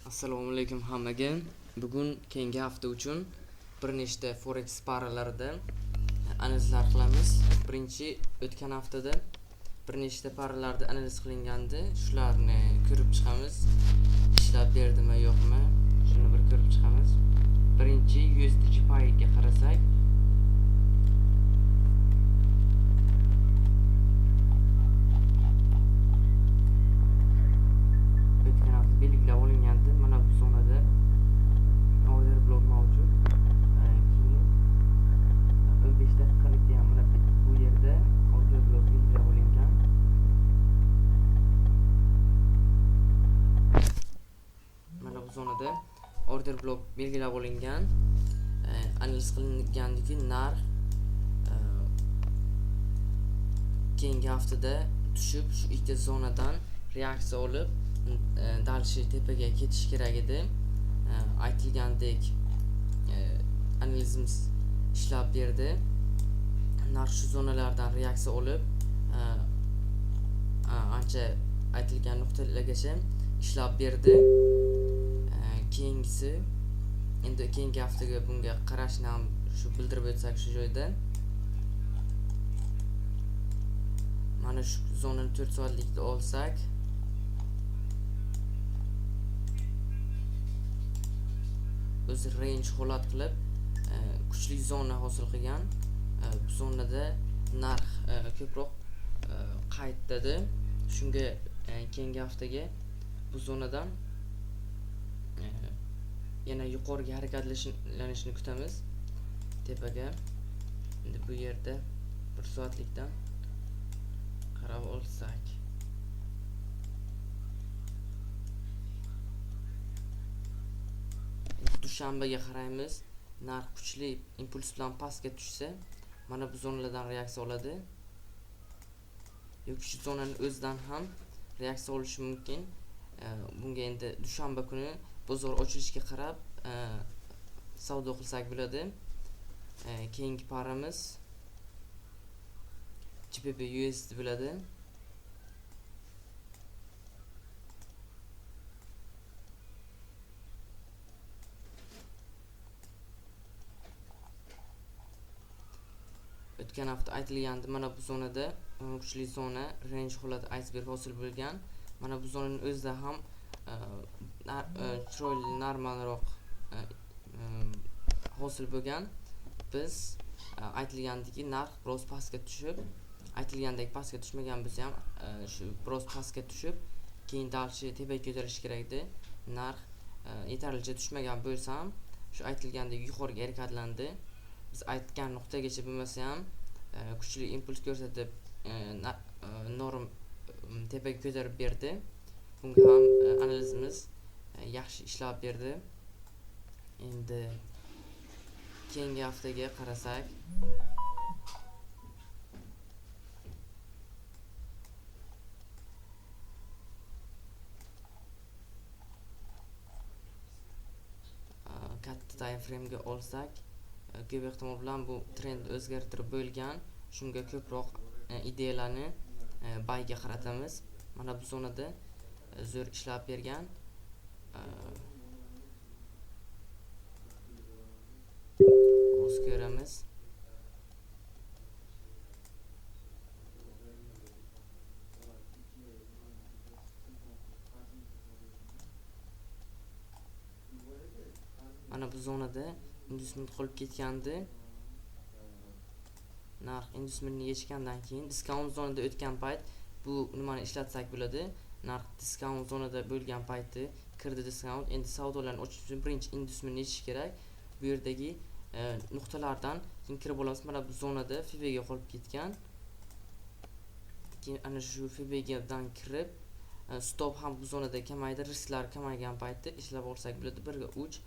Assalomu alaykum hammaga. Bugun keyingi hafta uchun bir nechta forex paralarida analizlar qilamiz. Birinchi, o'tgan haftada bir nechta paralarda analiz qilingandi. Shularni ko'rib chiqamiz. Ishlab berdimi, yo'qmi? Shuni bir ko'rib chiqamiz. Birinchi, USD ga qarasak, o'tgan hafta belgilab olingandi. Mana bu zonada order blok mavjud. Keyin 15 daqiqalikda ham mana bu yerda order blok belgilab olingan. Mana bu zonada order blok belgilab olingan. Analiz qilingandiki, narx keyingi haftada tushib, shu ikkita zonadan reaksiya olib, дальше tepaga ketishi kerak edi. Aytilgandek, analizimiz ishlab berdi. Narx shu zonalardan reaksiya olib, ancha aytilgan nuqtalargacha ishlab berdi. Keyingisi, endi keyingi haftaga bunga qarashni ham shu bildirib o'tsak shu joyda. Mana shu zonani 4 soatlikda olsak, o'zi range holat qilib, kuchli zona hosil qilgan. Bu zonada narx ko'proq qaytadi. Shunga keyingi haftaga bu zonadan yana yuqoriga harakatlanishini kutamiz, tepaga. Endi bu yerda bir soatlikdan qarab olsak, endi dushanbaga qaraymiz. Narx kuchli impuls bilan pastga tushsa, mana bu zonalardan reaksiya oladi yoki shu zonani o'zidan ham reaksiya olishi mumkin. Bunga endi dushanba kuni bozor ochilishiga qarab savdo qilsak bo'ladi. Keyingi paramiz GBP USD bo'ladi. O'tgan hafta aytilgandi, mana bu zonada kuchli zona, range holati iceberg hosil bo'lgan. Mana bu zonaning o'zida ham chiroyli, normalroq hosil bo'lgan. Biz aytilgandiki, narx biroz pastga tushib, aytilgandek pastga tushmagan bo'lsa ham, shu biroz pastga tushib, keyin дальше tepaga ko'tarilishi kerak edi. Narx yetarlicha tushmagan bo'lsa ham, shu aytilgandek yuqoriga harakatlandi. Biz aytgan nuqtagacha bo'lmasa ham, kuchli impuls ko'rsatib, norm tepaga ko'tarib berdi. Bunga ham analizimiz yaxshi ishlab berdi. Endi keyingi haftaga qarasak, katta time framega olsak, ko'p ehtimol bilan bu trend o'zgartirib bo'lgan. Shunga ko'proq ideyalarni buyga qaratamiz. Mana bu zonada zo'r ishlab bergan. Hozir ko'ramiz. Mana bu zonada inducement qolib ketgandi. Narx inducementni yechgandan keyin discount zonada o'tgan payt bu nimani ishlatsak bo'ladi. Narx discount zonada bo'lgan payti kirdi discount. Endi savdolarni ochish uchun birinchi inducementni yechish kerak. Bu yerdagi nuqtalardan keyin kirib olamiz. Mana bu zonada FVGga qolib ketgan. Keyin ana shu FVGdan kirib, stop ham bu zonada kamaydi, risklar kamaygan paytda ishlab olsak bo'ladi. 1 ga 3,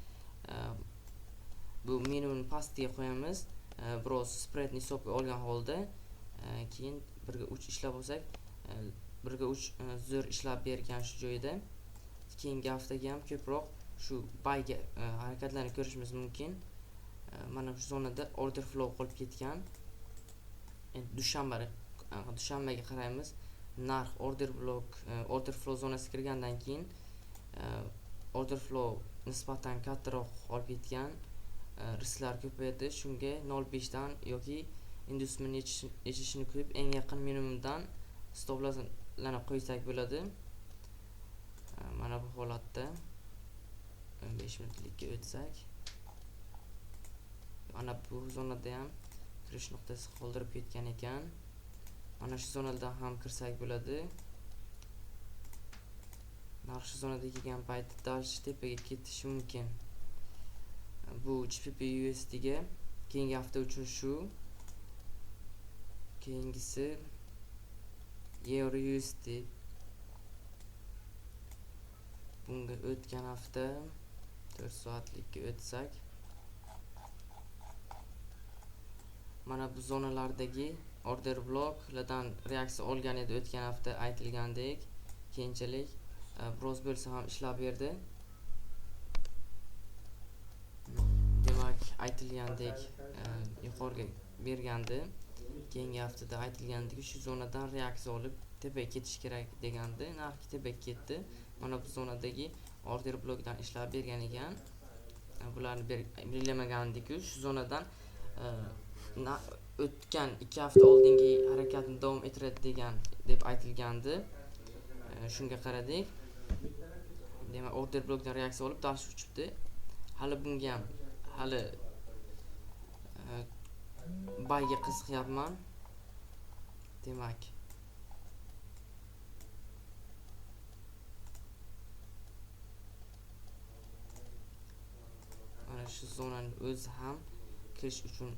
bu minimum pastiga qo'yamiz. Biroz spreadni hisobga olgan holda, keyin 1 ga 3 ishlab olsak, 1 ga 3 zo'r ishlab bergan shu joyda. Keyingi haftaga ham ko'proq shu buyga harakatlarni ko'rishimiz mumkin. Mana shu zonada order flow qolib ketgan. Endi dushanbaga qaraymiz. Narx order block, order flow zonasiga kirgandan keyin Order flow nisbatan kattaroq qolib ketgan, risklar ko'payadi. Shunga 0.5 dan yoki inducement yechishini ko'yib, eng yaqin minimumdan stop losslarni qo'ysak bo'ladi. Mana bu holatda 15 minutlikka o'tsak, ana bu zonada ham kirish nuqtasi qoldirib ketgan ekan. Mana shu zonadan ham kirsak bo'ladi. Narx shu zonada kelgan paytda дальше tepaga ketishi mumkin. Bu GBP USD ga keyingi hafta uchun shu. Keyingisi Euro USD. Bunga o'tgan hafta 4 soatlikka o'tsak, mana bu zonalardagi order bloklardan reaksiya olgan edi o'tgan hafta aytilgandek. Keyinchalik biroz bo'lsa ham ishlab berdi. Demak, aytilgandek yuqoriga bergandi. Keyingi haftada aytilgandek shu zonadan reaksiya olib tepaga ketish kerak degandi. Narx tepaga ketdi. Mana bu zonadagi order blokdan ishlab bergan ekan. Bularni belgilamagandik-ku, shu zonadan o'tgan 2 hafta oldingi harakatni davom ettiradi degan deb aytilgandi. Shunga qaradik. Demak, order blokdan reaksiya olib dash uchibdi. Hali bunga ham hali buyga qiziqyapman. Demak, mana shu zonani o'zi ham kirish uchun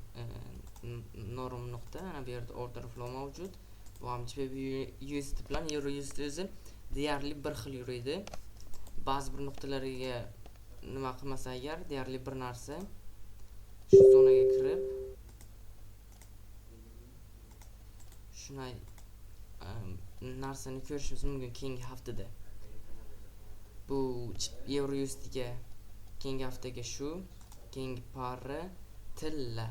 norm nuqta. Mana bu yerda order flow mavjud. Bu ham GBP USD bilan Euro USD o'zi deyarli bir xil yuriydi. Ba'zi bir nuqtalarga nima qilmasa agar deyarli bir narsa. Shu zonaga kirib shunday narsani ko'rishimiz mumkin keyingi haftada. Bu Euro USD ga keyingi haftaga shu, keyingi pari tilla.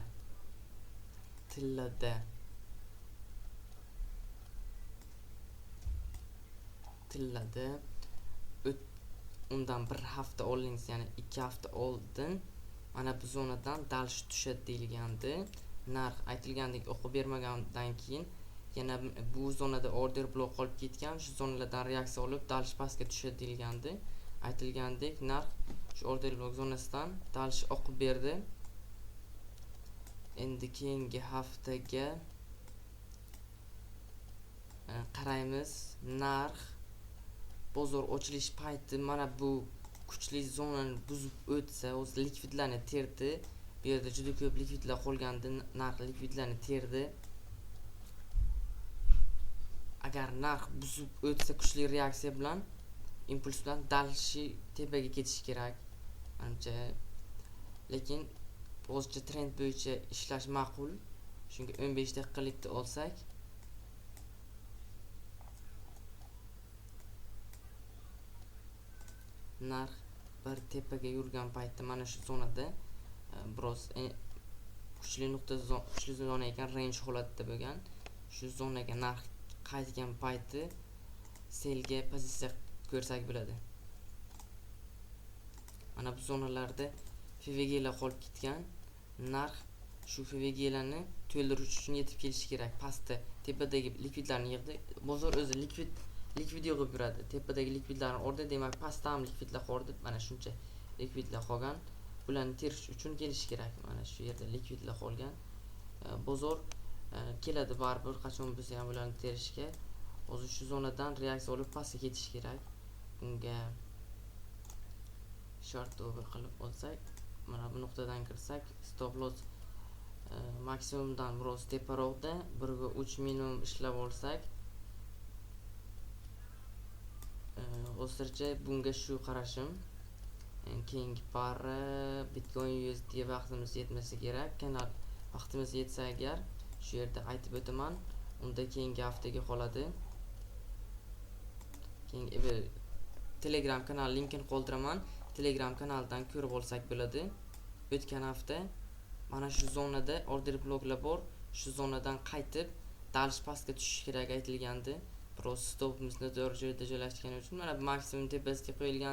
Tillada. Tillada undan bir hafta oldin, ya'ni 2 hafta oldin mana bu zonadan dalish tushadi deyilgandi. Narx aytilgandek o'qib bermagandan keyin yana bu zonada order blok qolib ketgan, shu zonalardan reaksiya olib dalish pastga tushadi deyilgandi. Aytilgandek narx shu order blok zonasidan dalish o'qib berdi. Endi keyingi haftaga qaraymiz. Narx bozor ochilish payti mana bu kuchli zonani buzib o'tsa, o'zi likvidlarni terdi. Bu yerda juda ko'p likvidlar qolgandi, narx likvidlarni terdi. Agar narx buzib o'tsa kuchli reaksiya bilan, impuls bilan dalshi tepaga ketishi kerak manimcha. Lekin hozircha trend bo'yicha ishlash ma'qul. Chunki 15 daqiqalikni olsak, narx bir tepaga yurgan paytda mana shu zonada biroz kuchli nuqta, kuchli zona ekan, range holatida bo'lgan. Shu zonaga narx qaytgan payti sellga pozitsiya ko'rsak bo'ladi. Mana bu zonalarda FVGlar qolib ketgan. Narx shu FVGlarni to'ldirish uchun yetib kelishi kerak. Pastda tepadagi likvidlarni yig'di. Bozor o'zi likvid yig'ib yuradi. Tepadagi likvidlarni ordi, demak pastda ham likvidlar qoldi. Mana shuncha likvidlar qolgan. Bularni terish uchun kelishi kerak. Mana shu yerda likvidlar qolgan. Bozor keladi baribir qachon bo'lsa ham bularni terishga. Hozir shu zonadan reaksiya olib pastga ketish kerak. Bunga short over qilib olsak, mana bu nuqtadan kirsak, stop loss maksimumdan biroz teparoqda 1.3 minimum ishlab olsak, hozircha bunga shu qarashim. Keyingi pari Bitcoin USD vaqtimiz yetmasa kerak. Kanal vaqtimiz yetsa agar shu yerda aytib o'taman. Unda keyingi haftaga qoladi. Keyingi Telegram kanal linkini qoldiraman. Telegram kanalidan ko'rib olsak bo'ladi. O'tgan hafta mana shu zonada order bloklar bor. Shu zonadan qaytib dalish pastga tushishi kerak aytilgandi. Biroz stopimizni to'g'ri joyda joylashgani uchun mana bu maksimum tepasiga qo'yilgan.